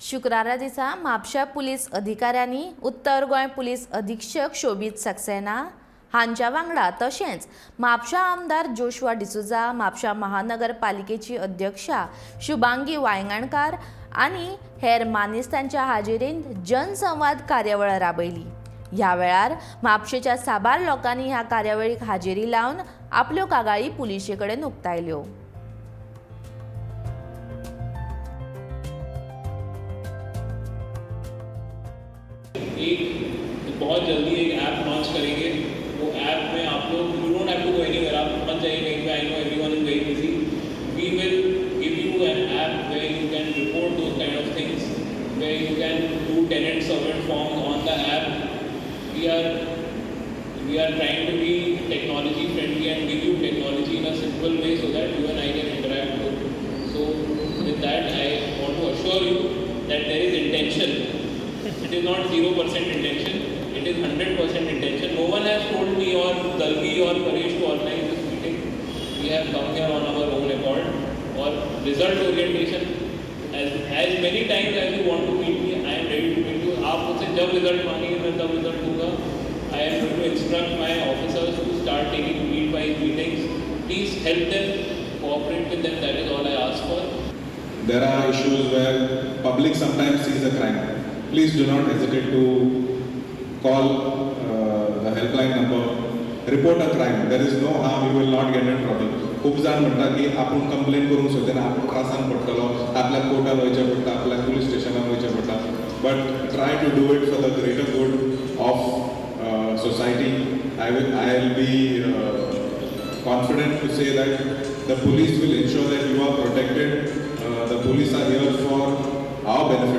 शुक्रारा दिसा म्हापशा पुलीस अधिकाऱ्यांनी उत्तर गोंय पुलीस अधीक्षक शोबीत सक्सेना हांच्या वांगडा तशेंच म्हापशा आमदार जोशुआ डिसोझा, म्हापशा महानगरपालिकेची अध्यक्षा शुभांगी वायंगणकार आनी हेर मानेस्तांच्या हाजेरींत जनसंवाद कार्यावळ राबयली. ह्या वेळार म्हापशेच्या साबार लोकांनी ह्या कार्यावळीक हाजेरी लावन आपल्यो कागाळी पुलिशे कडेन उक्तायल्यो. एक बहुत जल्दी एक ऐप लॉन्च करेंगे. वो ऐप में आप लोग, you don't have to go anywhere. आप मत जाइए कहीं pay. I know everyone is very busy. We will give you an app where you can report those kind of things, where you can do tenant servant forms on the app. We are trying to be technology friendly and give you technology in a simple way so that you and I can interact more. So with that, I want to assure you that there is intention. It is not 0% intention. It is 100% intention. No one has told me or Dalvi or Paresh to organize this meeting. We have come here on our own accord. Or result orientation. As many times as you want to meet me, I am ready to meet you. आप मुझसे जब result मांगेंगे, मैं तब result दूंगा. I am going to instruct my officers to start taking beat-wise meetings. Please help them, cooperate with them. That is all I ask for. There are issues where public sometimes sees a crime. Please do not hesitate to call the helpline number, report a crime. There is no harm, you will not get in trouble. खूप जाण म्हणटा की आपूण complain करूंक सोदना, आपूण त्रासान पडटलो, आपल्याक कोर्टान वयचें पडटा, आपल्याक पुलीस स्टेशनान वयचें पडटा, but try to do it for the greater good of society. I will be confident to say that the police will ensure that you are protected. The police are here for our benefit.